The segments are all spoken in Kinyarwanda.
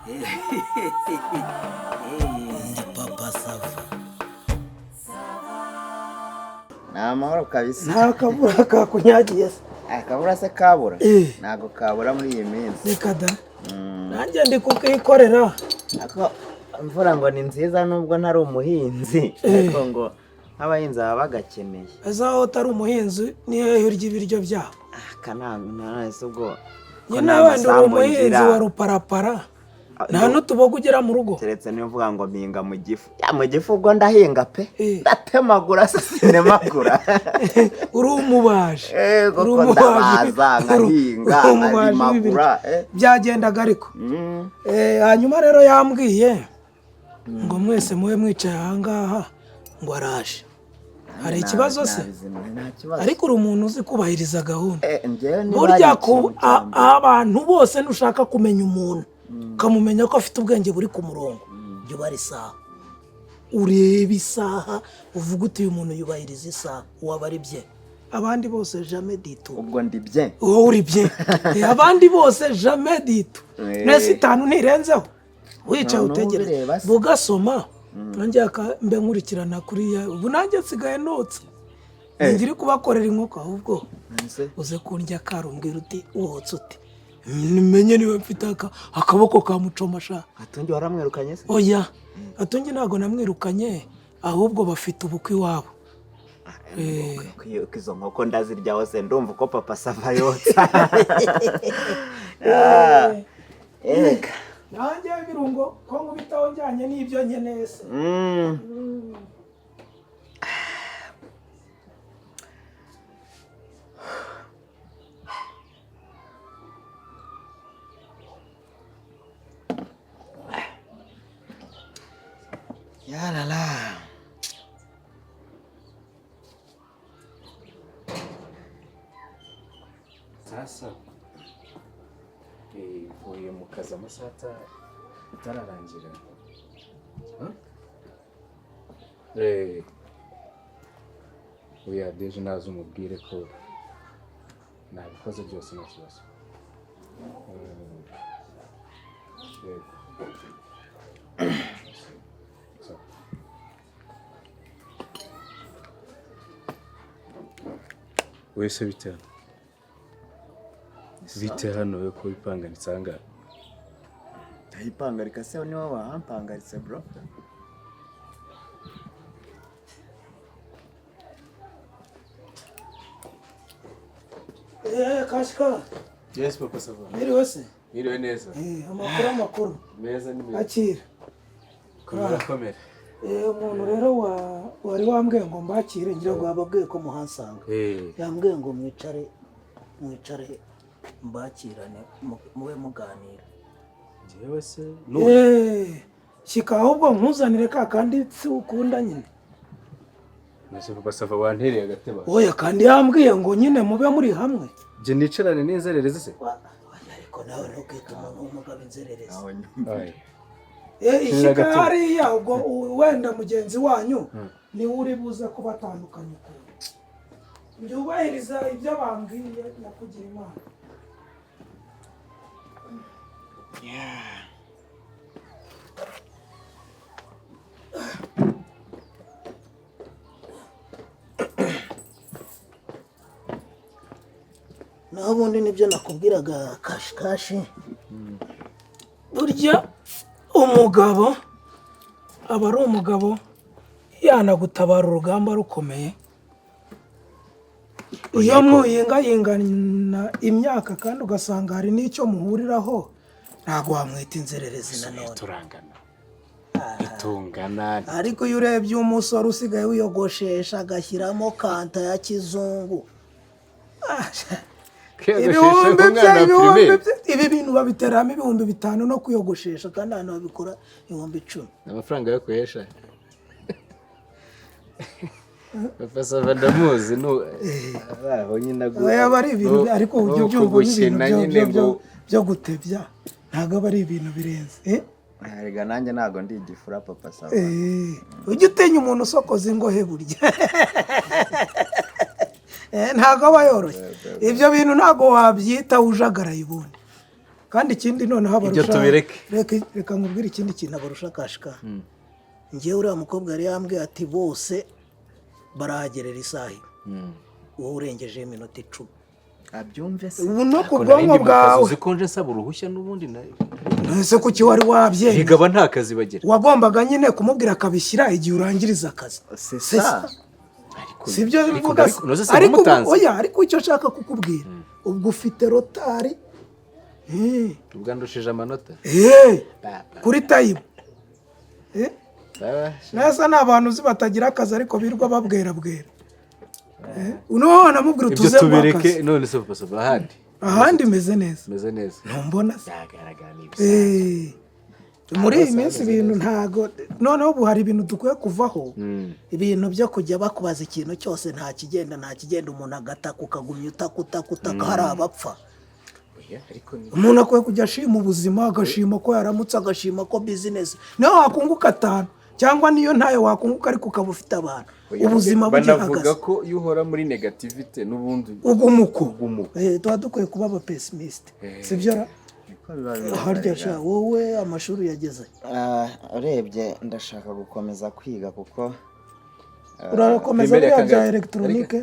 Ndi Papa Sava. Ni amahoro kabisa. Nta kavura kakunyagiye se? Akabura se kabura? Eh. Ntabwo kabura muri iyi minsi. Reka da, nanjye ndi kukikorera. Ako imvura ngo ni nziza nubwo ntari umuhinzi, ariko ngo nk'abahinzi baba bagakeneye. Ese aho utari umuhinzi ni hehe urya ibiryo byabo? Aka nta ubwo ko Nyine nta wenda uri masambu umuhinzi ngira. wa ruparapara, nta n'utuboga ugera mu rugo. Keretse niyo mvuga ngo mpinga mu gifu, ya mu gifu ubwo ndahinga pe. Eh. Ndatemagura se sinemagura? Uri umubaji. Ego. Uri Ko umubaji. ndabaza, nkahinga, Uri umubaji w'ibiryo. nkarimagura. Byagendaga ariko. Hanyuma rero yambwiye ngo mwese mube mwicaye ahangaha, ngo araje. Hari ikibazo se? Nta kibazo. Ariko uri umuntu uzi kubahiriza gahunda. Njyewe niba Burya hari ku ikintu cya mbere abantu bose, nushaka kumenya umuntu, ukamumenya ko afite ubwenge buri ku murongo, jya ubara isaha, ureba isaha, uvuga uti: "Uyu muntu yubahiriza isaha." Uwaba ari bye, abandi bose jamais du tout. Ubwo ndi bye. Wowe uri bye. Abandi bose jamais du tout. Mbese 5 ntirenzeho wicaye Noneho utegereje ubireba se. bugasoma, nanjye mbe nkurikirana kuriya. Ubu nanjye nsigaye notsa, ngiri kubakorera inkoko ahubwo. Ese Uze kundya karumbwira uti wotsa ute, menye niba mfite akaboko ka mucomasha. Atungi waramwirukanye se? Oya, Atungi ntabwo namwirukanye, ahubwo bafite ubukwe iwabo. Ko izo nkoko ndazirya hose, ndumva uko Papa Sava yotsa. Erega Nanjye ibirungo ko nkubitaho njyanye n'ibyo nkeneye se? Yarara. Sasa mvuye mu kazi amasaha atararangira. Huh? Oya, deje naza umubwire ko nabikoze byose, nta kibazo. Yego. So. Wese bite hano? Bite hano we ko wipanganitse ahangaha? Ndayipangarika se niwe wahampangaritse, bro? Kashika. Yes, Papa Sava. Mwiriwe se? Mwiriwe neza. Amakuru, amakuru? Meza ni meza. Akira. Komera, komera. Umuntu rero wari wambwiye ngo mbakire, ngira ngo yababwiye ko muhansanga. Yambwiye ngo mwicare, mwicare mbakirane, mube muganira. Njyewe se? Shyika ahubwo nkuzanire ka kandi si ukunda nyine. Nase Papa Sava wantereye agateba. Oya, kandi yambwiye ngo nyine mube muri hamwe. Njye nicarane n'inzererezi se? Oya, ariko nawe ntukite umuntu w'umugabo inzererezi. Aho nyumva. Aye. Ishyika Agatebe. hariya ubwo wenda mugenzi wanyu niwe uri buze kubatandukanya ukuntu. Byubahiriza ibyo bambwiye, nakugira imana. Yeah. Naho ubundi nibyo nakubwiraga, Kashikashi. Burya umugabo aba ari umugabo yanagutabara urugamba rukomeye iyo mwuyingayingana imyaka, kandi ugasanga hari n'icyo muhuriraho, ntabwo wamwita inzererezi nanone. Turangana. Itungana. Ariko iyo urebye umusore usigaye wiyogoshesha, agashyiramo kanta ya kizungu, Ibihumbi bye, ibihumbi bye, ibi bintu babiteramo 5000 no kwiyogoshesha, kandi ahantu babikora 10,000. Amafaranga yo kuhesha. Papa Sava ndamuzi nu aho nyine Oya, aba ari ibintu ariko ujya ubyumva nk'ibintu kugukina nyine ngo byo gutebya, ntabwo aba ari ibintu birenze, eh? Erega nanjye ntabwo ndi igifura, Papa Sava. Ujya utinya umuntu usokoza ingohe burya. Ntabwo aba yoroshye ibyo bintu, ntabwo wabyita ujagaraye ubundi. Kandi ikindi noneho abarusha, Ibyo tubireke. Reka nkubwire ikindi kintu abarusha kashika. Ngewe uriya mukobwa yari yambwiye ati bose barahagerera isaha imwe, wowe urengejeho iminota 10. Abyumve se. Ubu no ku Ariko nari bwonko ndi mu kazi, bwawe. uzi ko nje nsaba uruhushya n'ubundi Ese kuki wari wabyemeye? Rigaba nta kazi bagira. Wagombaga nyine kumubwira akabishyira igihe urangiriza akazi. C'est C'est ça. ça. Si ibyo Ariko bivuga se. noze se Ariko wamutanze? oya, ariko icyo nshaka kukubwira, ubwo ufite retard. Ubwo ndushije amanota. Kuri time. Nasa ni abantu uzi batagira akazi ariko birirwa babwera bwera. Uno wanamubwira Ibyo utuze mu tubireke. akazi. None se papa Sava, ahandi? Ahandi meze neza. Meze neza. Ntumbona se? Byagaragara, ni ibisanzwe. Muri iyi minsi ibintu ntago, noneho ubu hari ibintu dukwiye kuvaho, ibintu byo kujya bakubaza ikintu cyose, nta kigenda, nta kigenda, umuntu agataka, ukagumya utaka, utaka, utaka, hari abapfa. Oya, ariko ni Umuntu akwiye kujya ashima ubuzima, agashima ko yaramutse, agashima ko business niyo wakunguka atanu cyangwa niyo ntayo wakunguka, ariko ukaba ufite abantu, ubuzima Banavuga bugihagaze. ko iyo uhora muri négativité n'ubundi Ugumuko. Ugumuko. Tuba dukwiye kuba abapesimiste, sibyo ra? Niko biba bimeze. Harya sha, wowe amashuri yageze? Ah, urebye ndashaka gukomeza kwiga kuko Urakomeza Primaire ya biriya bya kangahe? électronique?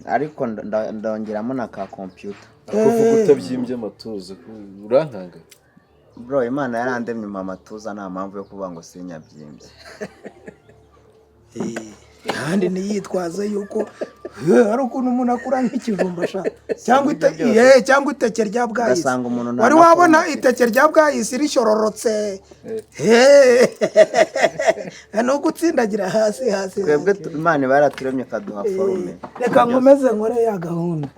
Ariko ndongeramo na ka computer. Kuvuga utabyimbye amatuza urankanga. Bro, Imana yarandemye mpa amatuza, nta mpamvu yo kuvuga ngo sinyabyimbye. Kandi ntiyitwaze yuko hari ukuntu umuntu akura nk'ikijumba sha, cyangwa cyangwa iteke rya bwayisi. Ugasanga umuntu nta Wari na wabona forme afite. iteke rya bwayisi risyororotse? Ni ugutsindagira hasi hasi. Twebwe Imana iba yaraturemye ikaduha forme. Reka nkomeze nkore ya gahunda.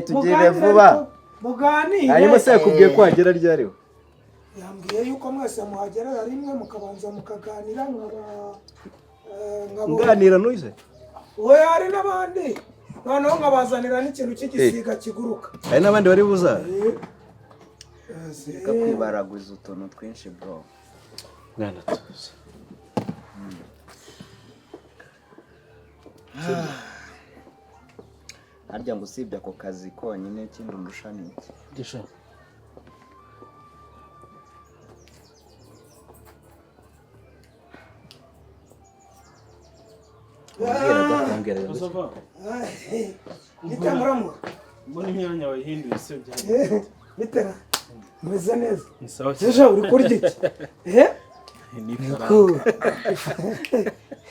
Tugire Muganire. vuba. Ariko, muganire. Hanyuma se yakubwiye ko wagera ryariho? Yambwiye yuko mwese muhagerera rimwe, mukabanza mukaganira, nkaba Nganira n'uze. Oya, hari n'abandi, noneho nkabazanira n'ikintu cy'igisiga kiguruka. Hari n'abandi bari buza. Reka kwibaraguza utuntu twinshi, bro. Mwana, tuzi. Harya ngo usibye ako kazi konyine, ikindi undusha ni iki? Gisha. Wambwiraga ngo Sava. Bite muramu? Mbona imyanya wayihinduye se byagenze? Bite, meze neza. Ni sawa cyane. Ejo uri kurya iki? Ni ifaranga.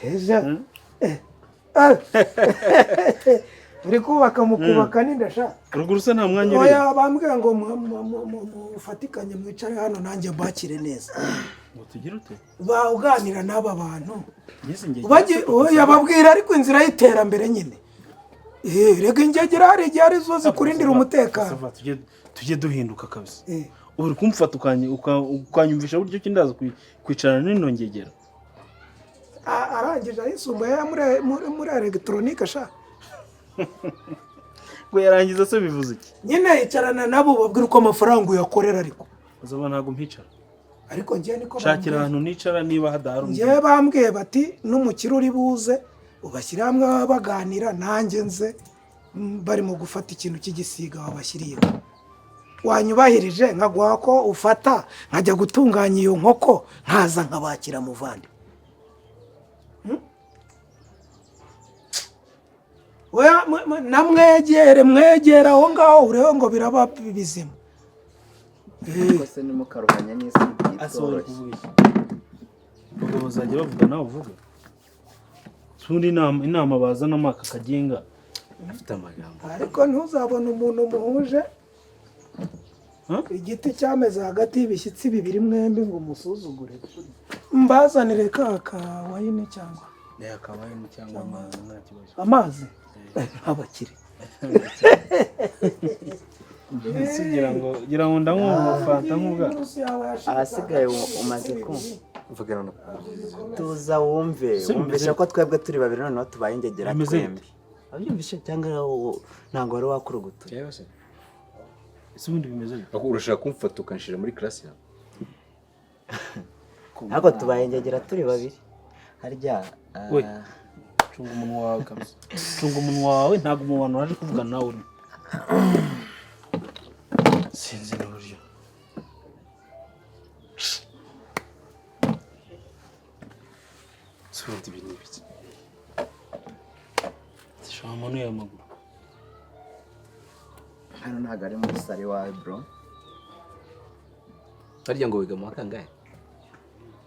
Ejo Ah. Uri kubaka mu kubaka n'indasha. Ruguru se nta mwanya uri? Oya, bambwiye ngo mufatikanye mwicare hano nanjye mbakire neza. Ngo tugire ute? Ba uganira n'aba bantu. Ngeze njye. Oya, babwira ariko inzira y'iterambere nyine. Rega ingegera hari igihe arizo zikurindira umutekano. Sava, tujye duhinduka kabisa. Ubu uri kumfata ukanyumvisha buryo ki ndaza kwicarana n'ino ngegera. Arangije ayisumbuye ya muri électronique sha. Ngo yarangiza se bivuze iki? Nyine yicarana nabo babwira uko amafaranga uyakorera ariko. Uzaba ntabwo mpicara. Ariko njyewe niko Shakira bambwiye. ahantu nicara niba hadahari undi. Njyewe bambwiye bati n'umukire uri buze ubashyire hamwe baba baganira, nanjye nze barimo gufata ikintu cy'igisiga wabashyiriyeho, wanyubahirije nkaguha ko ufata nkajya gutunganya iyo nkoko, nkaza nkabakira muvandi. Oya, namwegere mwegere aho ngaho urebe ngo biraba bizima. Ariko se ntimukaruhanye n'isi Asohora itoroshye. kuvuga iki? Ubwo bazajya bavuga nawe uvuga. Ubundi inama bazanamo aka kaginga. Afite amagambo. Ariko ntuzabone umuntu muhuje Huh? igiti cyameze hagati y'ibishyitsi bibiri mwembi ngo umusuzugure. Mbazanire ka wine cyangwa Akabaye cyangwa amazi, nta kibazo. Amazi abakire. Ese ngira ngo ndanywa fanta nk'ubwa. Ahasigaye umaze kumva. Mvugana na Tuza wumve. Se bimeze Wumvishe ko twebwe turi babiri noneho tubaye ingegera Bimeze twembi. Wabyumvishe cyangwa ntabwo wari wakurugutura? Yewe se. Ese ubundi bimeze bite? Ako urashaka kumfata ukanshira muri class yawe? Ntabwo tubaye ingegera turi babiri harya We. Cunga umunwa wawe kabisa. Cunga umunwa wawe, ntabwo mu bantu waje kuvugana nawe urimo. Sinzi. Ubundi ibi ni ibiki? Wamanuye amaguru. Hano ntabwo ari muri salo iwawe, bro. Harya ngo wiga mu wa kangahe?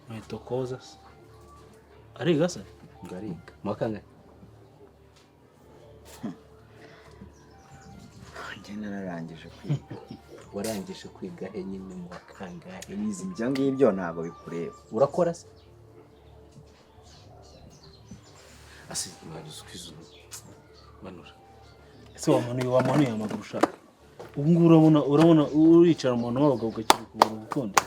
Muheto koza se ariga se? Ngo ariga mu wa kangahe? Njye nararangije kwiga. Warangije kwiga he nyine, mu wa kangahe wize? Ibyo ngibyo ntabwo bikureba. Urakora se? Ase mwaruzi kwizu manura. Ese wamanuye amaguru ushaka? Ubu ngubu urabona uricara umuntu w'abagabo ugakira ukuguru ukundi.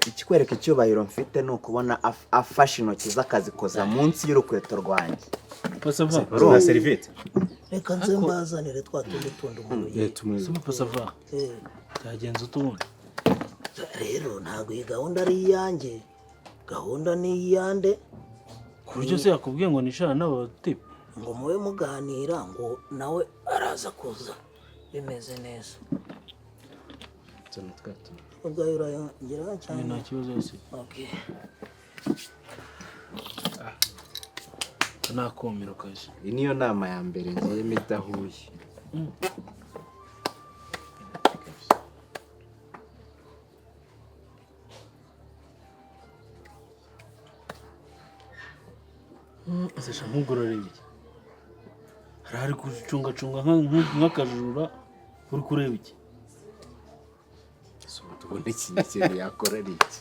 Ikikwereka icyubahiro mfite ni ukubona afashe intoki ze akazikoza munsi y'urukweto rwanjye. Pasava. Urumva serivete? Reka nze mbazanire twa tundi tundi umuntu yiye. Sima pasava. Byagenze utubundi. Rero ntabwo iyi gahunda ari iyanjye, gahunda ni iyande. Ku buryo se yakubwiye ngo nicarane n'abatipe? Ngo mube muganira, ngo nawe araza kuza bimeze neza. Tuna twatuna. Ubwayo urayongera cyangwa? Nta kibazo se. Okay. Aka ni akumiro kaje. Iyi niyo nama ya mbere ngiyemo idahuye. Ese sha nkugorora iki? Hari ari gucungacunga nk'akajura, uri kureba iki? Ese ubu tubona iki kintu yakora ari iki?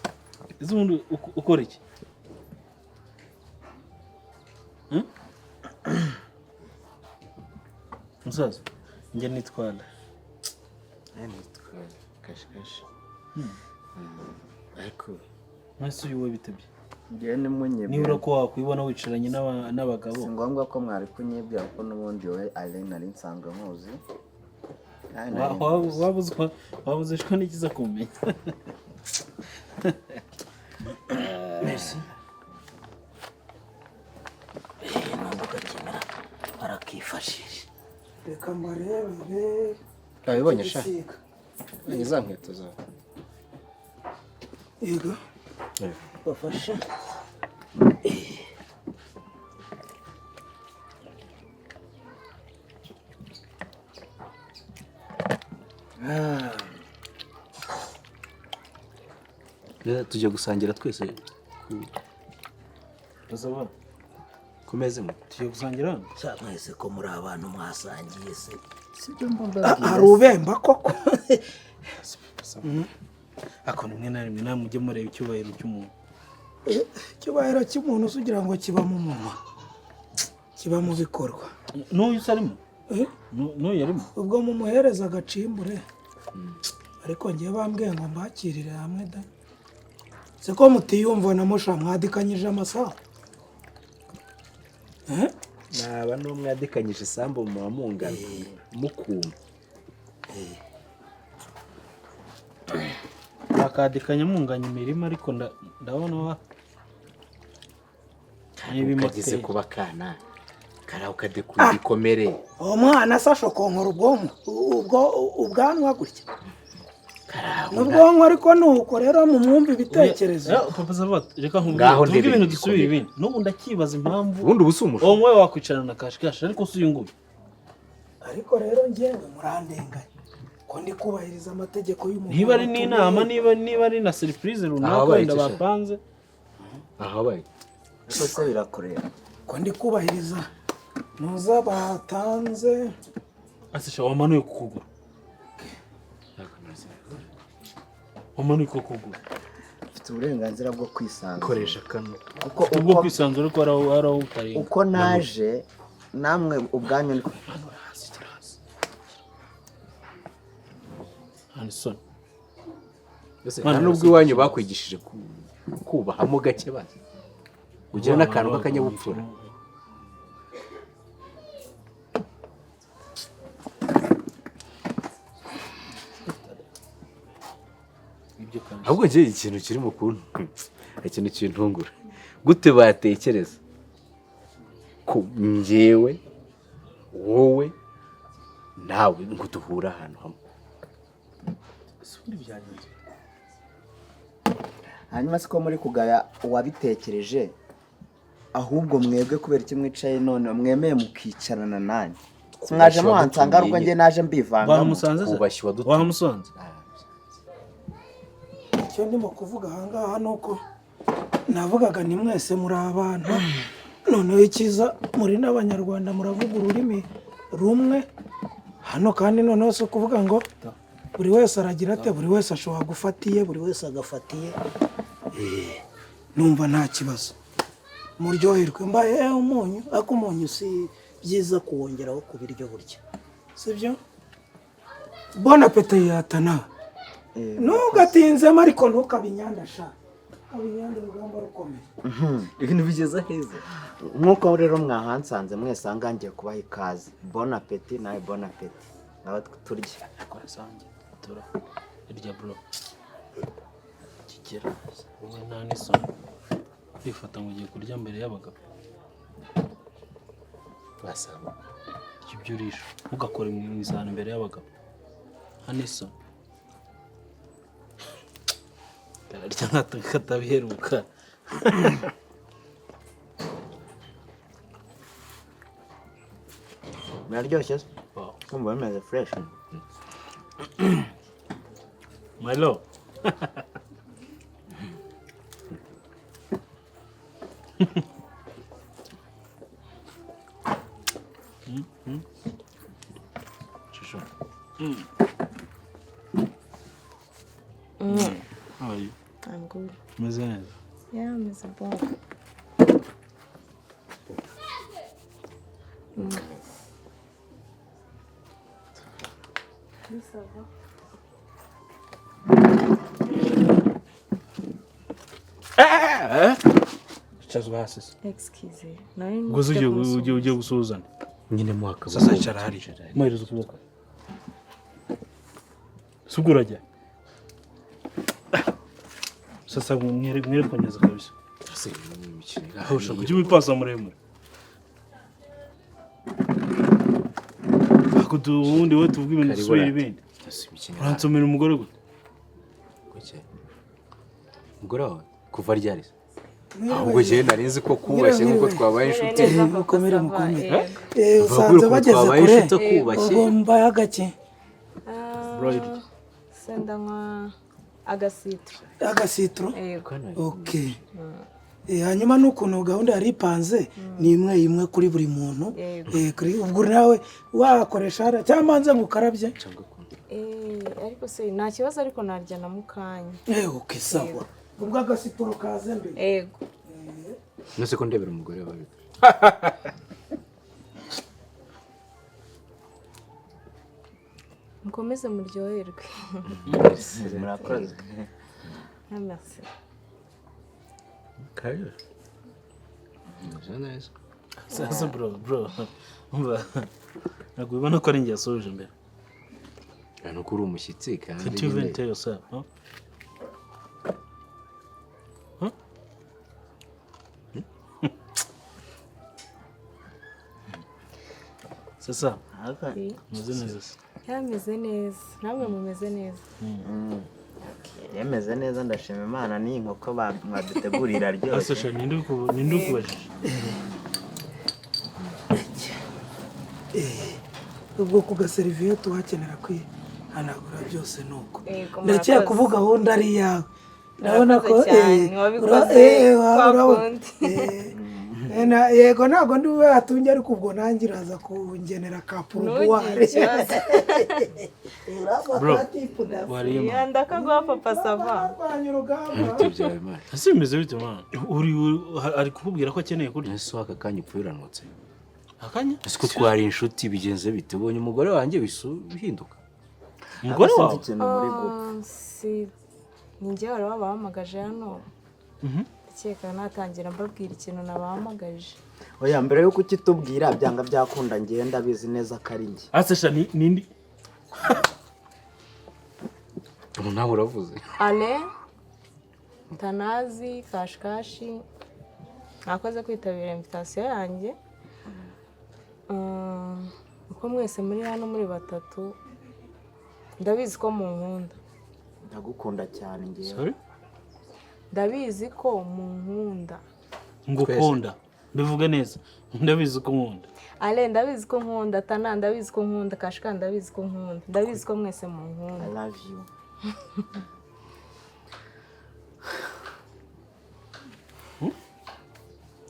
Ese ubundi ukora iki? Musaza, njye nitwara. Nitwa Kashikashi. Ariko Mwese uyu we bitebye. Njyewe nimunyibwira. Nibura ko wakwibona wicaranye n'abagabo. Si ngombwa ko mwari kunyibwira kuko n'ubundi wowe Alain nari nsanzwe nkuzi. Kandi nari Wabuze ishwa n'ikiza kumenya. Merci. Nubwo ugakenera barakifashisha. Reka mbarebere. Wabibonye sha? Igisiga. Ni za nkweto zawe. Yego. Bafashe. Tujya gusangira twese Pasava. ku meza imwe. Tugiye gusangira hano? Sha mwese ko muri abantu mwasangiye se. Sibyo mbabwira. Hari ubemba koko. Ako rimwe na rimwe namwe mujye mureba icyubahiro cy'umuntu. Icyubahiro cy'umuntu se ugira ngo kiba mu munwa, kiba mu bikorwa. N'uyu se arimo? N'uyu arimo? Ubwo mumuhereza agacimbure. Ariko ngiye bambwiye ngo mbakirire hamwe da. Se ko mutiyumva na musha mwadikanyije amasaha? Naba n'umwadikanyije isambu muba mungana mukuma. Bakadikanya munganya imirima, ariko ndabona wa Ukageze kuba kana karaho kadekuye ibikomere. Uwo mwana se ashokonkora ubwonko ubwo ubwanwa gutya. N'ubwonko ariko nuko rero mumwumva ibitekerezo. Papa Sava, reka nkubwire, Ngaho tuvuge ndebe ibintu dusubire ibikomere. ibindi. N'ubu ndakibaza impamvu. Ubundi ubu si umushumba. Uwo mwe wakwicarana na Kashikashi, ariko si uyu nguyu. Ariko rero njyewe murandenganya ko ndi kubahiriza amategeko y'umuntu. Niba ari n'inama, niba ari na surprise runaka Aho abaye wenda iki se? bapanze. Aho abaye. Ariko se birakureba. Ko ndi kubahiriza muza batanze. Ase sha wamanuye ku kuguru. Wamanuye ku kuguru. Mfite uburenganzira bwo kwisanzura. Koresha kano. Kuko Ubwo kwisanzura ariko hari aho utarenga. Uko naje namwe ubwanyu niko. Hanson. Ese nta nubwo iwanyu bakwigishije kubahamo gake bazi. Ugira n'akantu k'akanyabupfura. Ahubwo njye ikintu kiri mu kuntu, ikintu kintungura. Gute batekereza ko njyewe, wowe, nawe ngo duhure ahantu hamwe? Hanyuma siko muri kugaya uwabitekereje, Ahubwo mwebwe kubera iki mwicaye none mwemeye mukicarana nanjye? Mwaje muhansanga ari ubwo njye naje mbivangamo. Wahamusanze se? Kubashye wadutumye. Wahamusanze? Icyo ndimo kuvuga ahangaha ni uko navugaga ni mwese muri abantu, noneho icyiza muri n'Abanyarwanda muravuga ururimi rumwe hano, kandi noneho si ukuvuga ngo buri wese aragira ate, buri wese ashobora gufatiye, buri wese agafatiye. Numva nta kibazo, muryoherwe. Mbaye umunyu, ariko umunyu si byiza kuwongeraho ku biryo burya, sibyo? Bon appétit yatana, ntugatinzemo ariko ntukabinyanda sha, kabinyanda urugamba rukomeye. Ibintu bigeze heza. Nk'uko rero mwahansanze mwese ahangaha ngiye kubaha ikaze. Bon appétit nawe, bon appétit, ngaho turye. Kora sange tura irya bro kigera wowe nta n'isoni kwifata ngo ugiye kurya mbere y'abagabo. Basaba Irya ibyo urisha, ntugakore mu isahani imbere y'abagabo, nta n'isoni. Kararya nk'akatabiheruka. Biraryoshye se? Wow. Kumva bimeze fresh. Milo. Shusho. How are you? I'm good. Meze neza. Yeah, meze bon. Oui, ça va. Icazwa hasi se. Excuse. Nari Ubwo ugiye ugiye ugiye gusuhuzanya. Nyine mwaka. Sasa icara hariya. Muhereza ukuboko. Subwo urajya. Sasa mwere mwere kongeza kabisa. Se imikino. Aho ushaka ujye wipasa muremure. Ako ubundi wowe tuvuga ibintu Karibu dusubira rata. ibindi. Ese imikino. Uransomera umugore gute? Kuki? Umugore wawe kuva ryari se? Ahubwo njyewe nari nzi ko kubashye nk'uko twabaye inshuti. Mukomere mukomere. Uvuga Usanze ukuntu bageze twabaye kure, inshuti akubashye. ubwo mbaye agake. Bro, irya. Senda nywa agasitro. Agasitro. Yego. Okay. Hanyuma n'ukuntu gahunda yari ipanze ni imwe imwe kuri buri muntu. Yego. Kuri ubwo nawe wakoresha hariya cyangwa mbanze ngo ukarabye. Ariko se nta kibazo, ariko narya na mukanya. Okay, sawa. Ubwo agasitro kaze mbere. Yego. Nose ko ndebera umugore wawe. Mukomeze muryoherwe. Murakoze. Ah, merci. Karibu. Meze neza. Sasa bro, bro. Umva. Ntabwo ubibona ko ari njye yasubije imbere. Nuko uri umushyitsi kandi Can't you even nyine tell yourself, huh? Huh? Sasa, Oui. meze neza se. Yeah, meze neza. Namwe mumeze neza. Yemeze neza, ndashima Imana. N'iyi nkoko mwadutegurira Asa aryoshye. sha ninde ukubajije? Ubwo ku gaseriviyete wakenera kwihanagura byose nuko. Yego, Ndakeka murakoze. kuvuga gahunda ari iyawe. Ndabona ko Murakoze cyane, wabikoze kwa kundi. Yego ntabwo ndi bube yatunge, ariko ubwo nanjye uraza kungenera ka Ntugire purubuware. ikibazo. Bro, wariye Yeah, man. ndakaguha papa sava. Barwanya urugamba. Ibiti byawe Imana. Ese bimeze bite man? Uri ari kukubwira ko akeneye kurya. Ese aka kanya upfuye uranutse. Akanya? Ese ko twari inshuti bigenze bite? Ubonye umugore wanjye bisu bihinduka. Umugore Sinzi wawe? ikintu muri gupfa. Si ni njye wari wabahamagaje hano. Ndakeka natangira mbabwira ikintu nabahamagaje. Oya, mbere yuko ukitubwira byanga byakunda ngewe ndabizi neza ko ari njye. Asa sha ni nindi. Ubu nawe uravuze. Ale, Tanazi, Kashikashi, mwakoze kwitabira invitation yanjye. Uko mwese muri hano muri batatu, ndabizi ko munkunda. Ndagukunda cyane ngewe. Sorry? Ndabizi ko munkunda. Ngukunda. Bivuge neza, ndabizi ko nkunda. Ale, ndabizi ko nkunda. Tana, ndabizi ko nkunda. Kashika, ndabizi ko nkunda. Ndabizi ko mwese munkunda. I love you.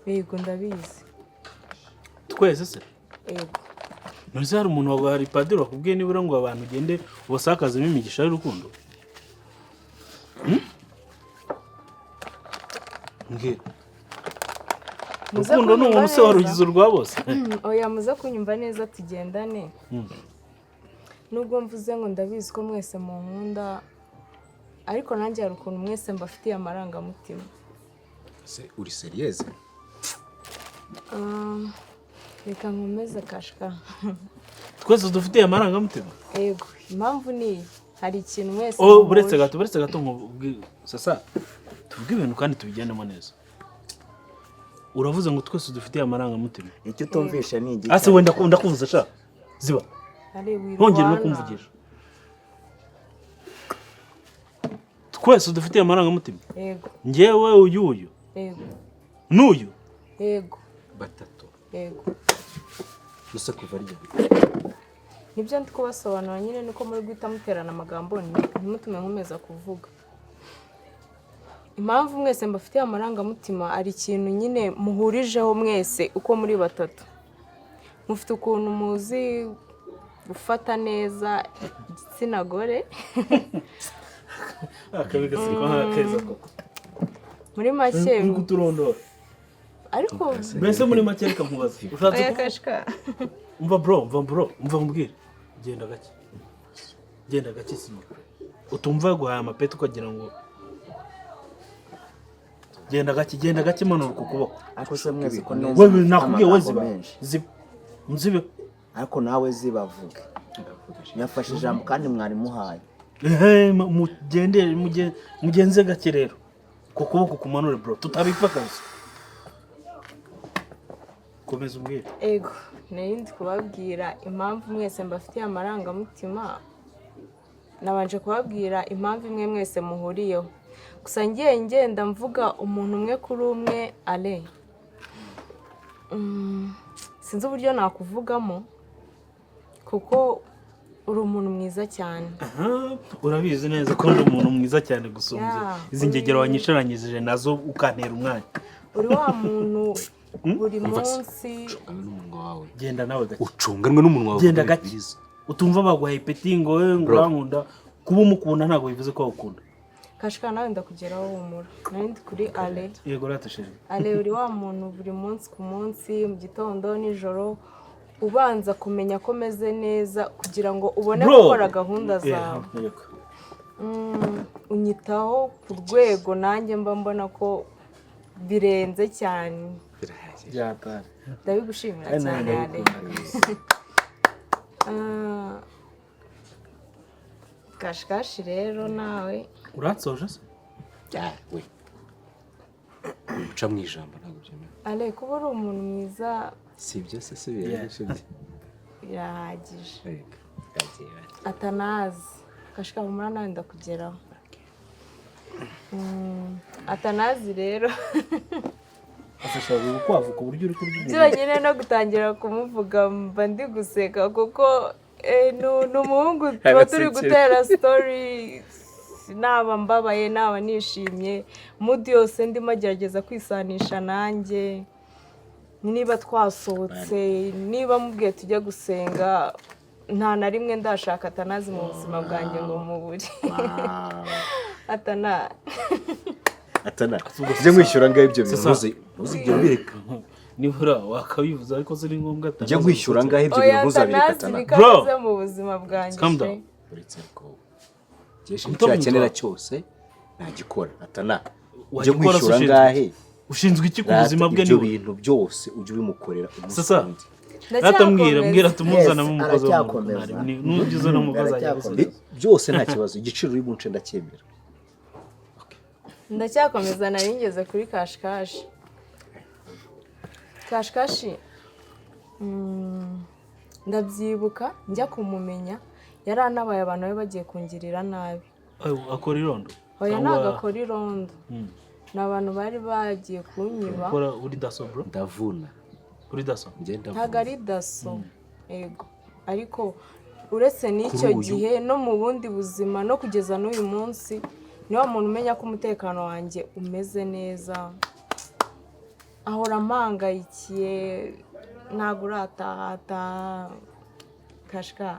Yego, ndabizi. Twese se? Yego. Ntuzi hari umuntu hari padiri wakubwiye nibura ngo abantu ugende ubasakazemo imigisha y'urukundo? Mbwira. Muze Urukundo ni kunyumva ubuntu se warugize neza. urwa bose? Oya, muze kunyumva neza tugendane. Nubwo mvuze ngo ndabizi ko mwese munkunda, ariko nanjye hari ukuntu mwese mbafitiye amarangamutima. Se uri sérieuse? Reka nkomeze, Kashka. Twese dufitiye amarangamutima? Yego, impamvu ni iyi, hari ikintu mwese Oh, buretse muhuje. gato, buretse gato, nkubwi sasa tuvuge ibintu kandi tubigendemo neza. Uravuze ngo twese dufitiye amarangamutima. Icyo utumvishe ni igiki? Ase wenda ndakuvuza sha. Ziba. Ari Ntongere no wirwana. kumvugisha. Twese dufitiye amarangamutima. Yego. Njyewe, uyu, uyu. Yego. N'uyu. Yego. Batatu. Yego. Gusa kuva ryari? Nibyo ndi kubasobanura nyine, nuko muri guhita muterana amagambo ntimutume nkomeza kuvuga. Impamvu mwese mbafitiye amarangamutima, ari ikintu nyine muhurijeho mwese uko muri batatu. Mufite ukuntu muzi gufata neza igitsina gore. Akabi gasekwa nk'akeza koko. Muri make Uri kuturondora. Ariko Mbese muri make, reka nkubaze. Ushatse Oya, kuvuga Kashka. Umva bro, umva bro, umva nkubwire. Genda gake. Genda gake sima. Utumva yaguhaye amapeti ukagira ngo. Genda gake, genda gake, manura uku kuboko. Ariko se mwese ko numva Wewe mufite nakubwiye we amagambo ziba. menshi. Ziba. Nzibe. Ariko nawe zibavuge. Yafashe ijambo kandi mwari muhaye. Ehe, mugende mugenze gake rero. Ku kuboko kumanure bro, tutabipfa kabisa. Komeza umbwire. Ego, nari ndi kubabwira impamvu mwese mbafitiye amarangamutima. Nabanje kubabwira impamvu imwe mwese muhuriyeho. Gusa ngiye ngenda mvuga umuntu umwe kuri umwe, Ale. Sinzi uburyo nakuvugamo kuko uri umuntu mwiza cyane. Aha, urabizi neza ko ndi umuntu mwiza cyane gusumbya izi ngegero wanyicaranyije nazo ukantera umwanya. Uri wa muntu buri Umva se, munsi ucunganwe n'umunwa wawe. Genda nawe gake. Ucunganwe n'umunwa wawe. Genda gake. Utumva baguhaye ipeti ngo wowe ngo Bro. urankunda. Kuba umukunda ntabwo bivuze ko awukunda. Kashika, nawe ndakugeraho, humura. Nari ndi kuri Ale. Yego ratashije. Ale, uri wa muntu buri munsi ku munsi, mu gitondo, nijoro, ubanza kumenya ko meze neza kugira ngo ubone Bro. gukora gahunda zawe. Yego. Unyitaho ku rwego nanjye mba mbona ko birenze cyane. Byatari. Ndabigushimira Kandi nawe cyane, Ale. ndagukunda. Ah, Kashikashi rero nawe. Uransoje se? Ya, we. Uca mu ijambo ntabwo byemewe. Ale, kuba uri umuntu mwiza Si ibyo se, si bihagije bye. birahagije. Yego. Yagiye. Atanazi, Kashika, humura, nawe ndakugeraho. Atanazi rero, Afasha urukwavu ku buryo uri kurya ibintu. byonyine no gutangira kumuvuga mba ndi guseka kuko ni umuhungu tuba turi Arasekera. gutera story, naba mbabaye, naba nishimye, mood yose ndimo agerageza kwisanisha nanjye. Niba twasohotse, niba mubwiye tujye gusenga, nta na rimwe ndashaka Atanazi mu buzima bwanjye ngo mubure. Atana. Atana. Ujye mwishyura ngaho ibyo bintu. Sasa. Ntuzigere ubireka. Nibura wakabivuza ariko si ngombwa. Ujye mwishyura ngaho ibyo Oya, bintu, ntuzabireka. Atanazi Atana. bikabuze mu buzima bwanjye. Calm down. Uretse ariko icyo Muto yakenera muto. cyose nagikora. Atana. Ujye Wagikora se mwishyura ushinzwe ngahe? iki? Ushinzwe iki ku Rata, buzima bwe ibyo niwe? bintu byose ujye ubimukorera umunsi Sasa. ku wundi. Rata mbwira, mbwira tumuzanamo Yes, umukozi wo mu rugo. aracyakomeza. Nujya uzana umukozi ajya Aracyakomeza. gusubiza. Byose nta kibazo, igiciro uri bunce ndacyemera. Ndacyakomeza, nari ngeze kuri Kashikashi. Kashikashi, ndabyibuka njya kumumenya yari anabaye abantu bari bagiye kungirira nabi. Ayo, akora irondo? Oya. Cyangwa- Ntabwo akora irondo. Ni abantu bari bagiye kunyiba. Gukora uri DASSO, bro? Ndavuna. Uri DASSO? Njye Ntabwo ndavuna. ari DASSO, yego, ariko uretse n'icyo Kuri uyu- gihe no mu bundi buzima no kugeza n'uyu munsi, ni wa muntu umenya ko umutekano wanjye umeze neza. Ahora ampangayikiye, ntabwo uratahata kashka,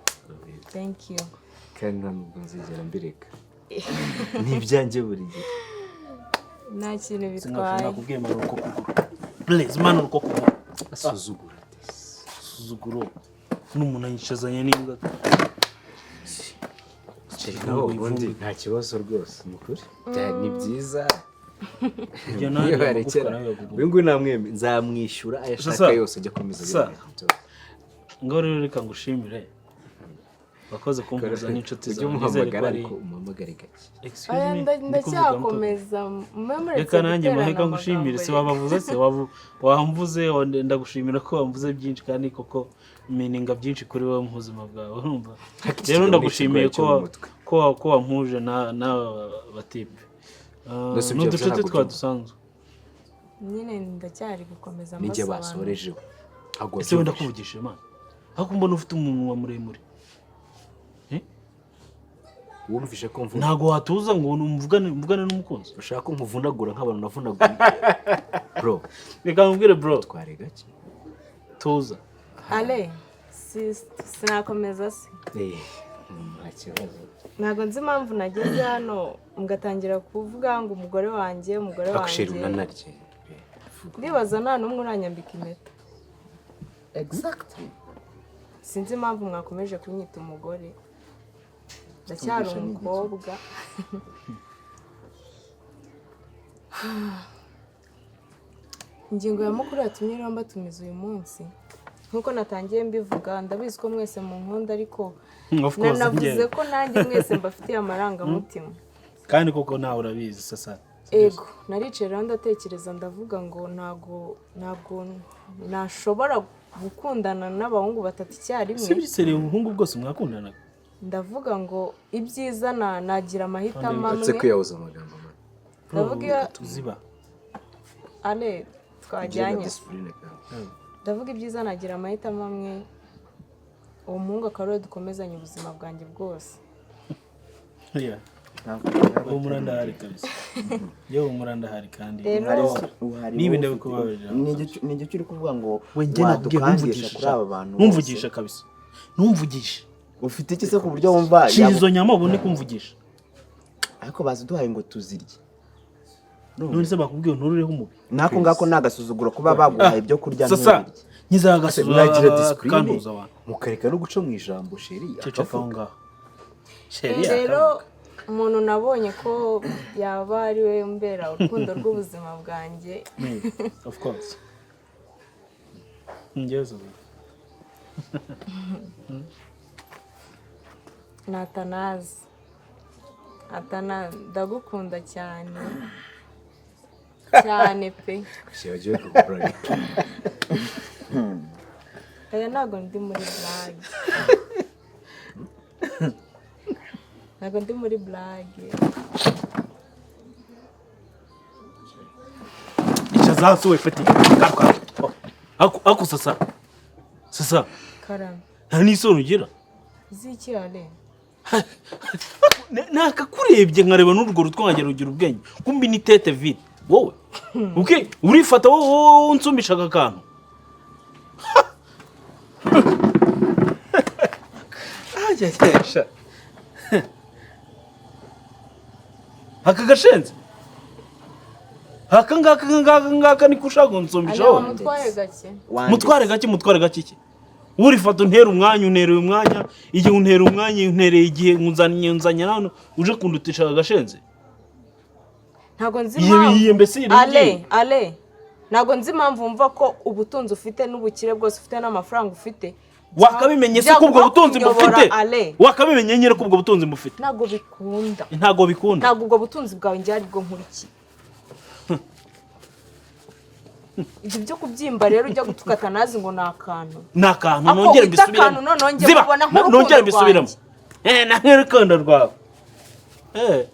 thank you. Kandi nta nubwo nzigera mbireka, ni ibyanjye buri gihe. Nta kintu bitwaye. Nakubwiye manura uko kuguru, please, manura uko kuguru. Asuzugura. Suzuguro n'umuntu anyicazanye n'imbwa. Naho ubundi nta kibazo rwose, ni ukuri. Ni byiza. Ibyo nawe Iyo amagufwa yarekera nawe yaguguma. Uyu nguyu namwemye, nzamwishyura ayo ashaka Sasa. yose, ajya akomeza Sa. agira ibintu byose. Ngaho rero reka ngushimire, wakoze kumpuza n'inshuti Ujye zawe. Nizere ko umuhamagara, ari ariko umuhamagare gake. Excuse Aya, me, ndi kuvuga muto. ndacyakomeza, mube muretse Reka nanjye guterana reka ngushimire amagambo se reka. Wabavuze se wamvuze ndagushimira ko wamvuze byinshi, kandi koko mininga byinshi kuri wowe mu buzima bwawe, urumva? Ariko iki Rero kigabo ni ndagushimiye ikirwayi cyo ko mu mutwe. ko wampuje na n'aba batipe. Ah, Mbese ni ibyo uducuti ntabwo twa byumva. dusanzwe. Nyine ndacyari gukomeza Nijye mbasobanurira. basorejeho, ntabwo Ese wenda wabyumvise. kuvugisha Imana, ariko mbona ufite umunwa muremure. Wumvishe ko mvuga? Ntabwo watuza ngo mvugane n'umukunzi? Ushaka ko nkuvunagura nk'abantu navunaguye, bro? Reka nkubwire, bro. Tware gake. Tuza. Ale, sinakomeza se? Eh, nta kibazo. Ntabwo nzi impamvu nageze hano mugatangira kuvuga ngo umugore wanjye, umugore Akushera wanjye. unanarye. Ndibaza nta n'umwe uranyambika impeta. Exactly. Sinzi impamvu mwakomeje kunyita umugore, ndacyari Tumvishe ni igiki? umukobwa. Ingingo ya mukuru yatumye rero mbatumiza uyu munsi, nk'uko natangiye mbivuga, ndabizi ko mwese mu nkunda, ariko Of course. nanavuze Njye. ko nanjye mwese mbafitiye amarangamutima. Kandi koko nawe urabizi sasa. Ego, naricaye rero ndatekereza, ndavuga ngo ntabwo nashobora gukundana n'abahungu batatu icyarimwe. Si byiseriye, ubuhungu bwose mwakundanaga? Ndavuga ngo ibyiza nagira amahitamo Uretse amwe. kwiyahuza amagambo, man. Ndavuga iyo Tuziba. Ale, Ugira twajyanye. discipline kandi. Ndavuga ibyiza nagira amahitamo amwe, uwo muhungu akaba ariwe dukomezanya ubuzima bwanjye bwose. Yeah. Uwo murandahari kabisa, yewe murandahari kandi. Rero- Uhari Niba wowe ndabikubabarira. Ni igice uri kuvuga ngo We, njye nakubwiye wadukangisha ntumvugishe. kuri aba bantu bose. Ntumvugishe kabisa, ntumvugishe. Ufite iki se ku buryo wumva Shira izo nyama ubone kumvugisha. Ariko baziduhaye ngo tuzirye. None se bakubwiye nturureho umubi? N'ako ngako ni agasuzuguro kuba baguhaye ibyo kurya Sasa ntubirye. nkiza agasuzuguro. Mwagira discipline Kantuza abantu. mukareka no guca mu ijambo chéri. Ceceka aho Akavuga. ngaho, chéri. Rero umuntu nabonye ko yaba ari we mbera urukundo rw'ubuzima bwanjye Me, of course, njyewe sasa. Ni Atanazi. Atana, ndagukunda cyane cyane pe. Bagiye kukubura. Aya, ntabwo ndi muri blague, ntabwo ndi muri blague. Icaza hasi we, feti garuka ako sasa, sasa. Karame. Nta n'isoni ugira. Ziki, Ale? Nakakurebye nkareba n'urwo rutwe nkagera ugira ubwenge, kumbi ni tête vide wowe. Okay, urifata wowe, wowe unsumbisha aka kantu. Ajya aka gashenze aka ngaka, aka ngaka, aka ngaka niko ushaka kunsumbisha Ale, wowe. wamutwaye gake. Mutware gake, mutware gake iki? Urifata untera umwanya, untereye umwanya igihe, untera umwanya, untereye igihe, nzanye hano uje kundutisha aka gashenze. Ntabwo nzi Iyi impamvu. iyi mbese iri Ale, ngiyi. Ale, ntabwo nzi impamvu wumva ko ubutunzi ufite n'ubukire bwose ufite n'amafaranga ufite Wakabimenye se ko ubwo byagomba butunzi kunyobora, mbufite? Ale. Wakabimenye nyine ko ubwo butunzi mbufite? Ntabwo bikunda. Ntabwo bikunda. Ntabwo ubwo butunzi bwawe njye ari bwo nkurikiye. Ibyo byo kubyimba rero ujya gutuka Atanazi ngo ni akantu. Ni akantu. Ako Nongere wita mbisubiremo. akantu, noneho njye Ziba, mubona nk'urukundo nongere mbisubiremo. rwanjye. Eh, na nk'urukundo rwawe, eh.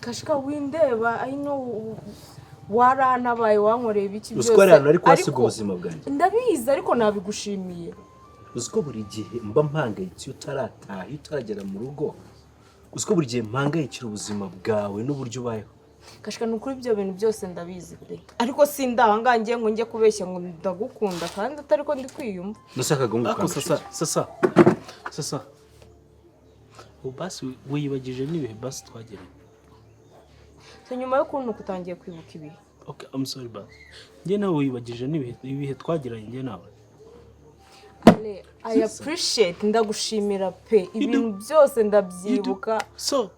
Kashika, windeba, I know warantabaye, wankoreye ibiki Uzi byose. ko hari ahantu ari kuhasiga Ariko- ubuzima bwanjye. Ndabizi, ariko nabigushimiye. Uzi ko buri gihe mba mpangayitse iyo utarataha, iyo utaragera mu rugo? Uzi ko buri gihe mpangayikira ubuzima bwawe n'uburyo ubayeho? Kashika, ni ukuri ibyo bintu byose ndabizi pe, ariko sindahangaha ngiye ngo njye kubeshya ngo ndagukunda kandi atari ko ndi kwiyumva. Ndetse akagahungu Ariko kandusha sasa, iki? Sasa, sasa, ubu basi wiyibagije n'ibihe basi twagiranye? So nyuma yo kuntuka utangiye kwibuka ibihe? Okay, I'm sorry. Basi njye nawe wiyibagije n'ibihe, ibihe twagiranye njye nawe? Ale, I appreciate, ndagushimira pe, ibintu byose ndabyibuka. So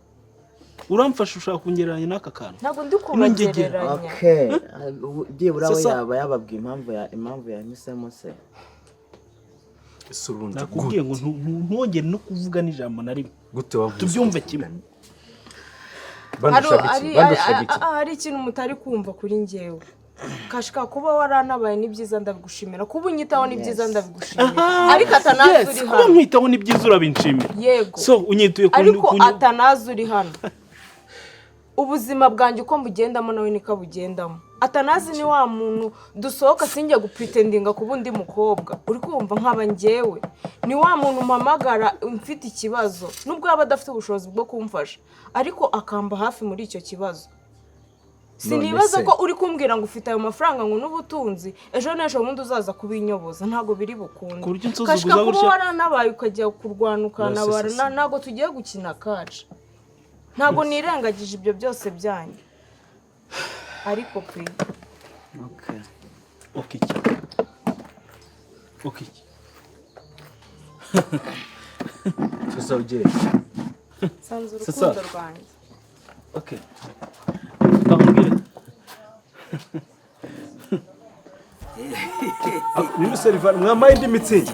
uramfasha, ushaka kungereranya n'aka kantu? Ntabwo ndi Ino ngegera. kubagereranya. Okay, byibura we Sasa- yaba yababwiye impamvu yahisemo se? Ese urundi Nakubwiye ngo gute? ntwongere no kuvuga n'ijambo na rimwe. Gute wavuze? Tubyumve kimwe. Bandushaga iki? Bandushaga iki? Hari ikintu mutari kumva kuri njyewe. Kashika, kuba waranabaye ni byiza, ndabigushimira. Kuba unyitaho ni byiza, ndabigushimira, ariko Atanazi Yes, uri kuba hano. nkwitaho ni byiza, urabinshimira. Yego. So unyituye ku Ariko Atanazi uri hano, ubuzima bwanjye uko mbugendamo nawe niko abugendamo. Atanazi ni wa muntu dusohoka sinjya gupretendinga kuba undi mukobwa, uri kumva, nkaba njyewe. Ni wa muntu mpamagara mfite ikibazo, nubwo yaba adafite ubushobozi bwo kumfasha, ariko akamba hafi muri icyo kibazo. Sinibaza se- ko uri kumbwira ngo ufite ayo mafaranga ngo n'ubutunzi, ejo n'ejo bundi uzaza kubinyoboza. Ntabwo biri bukunde. Ku buryo unsuzuguza Kashika, kuba gutya? waranabaye ukajya kurwana ukanabara, None se- ntabwo tugiye gukina kaci. Ntabwo nirengagije ibyo byose byanyu, ariko pe. Okay. Okay, okay. Sasa ugere. Sanze Sasa. urukundo rwanjye. Okay, bakubwire. Niba serivani mwambaye indi mitsingi.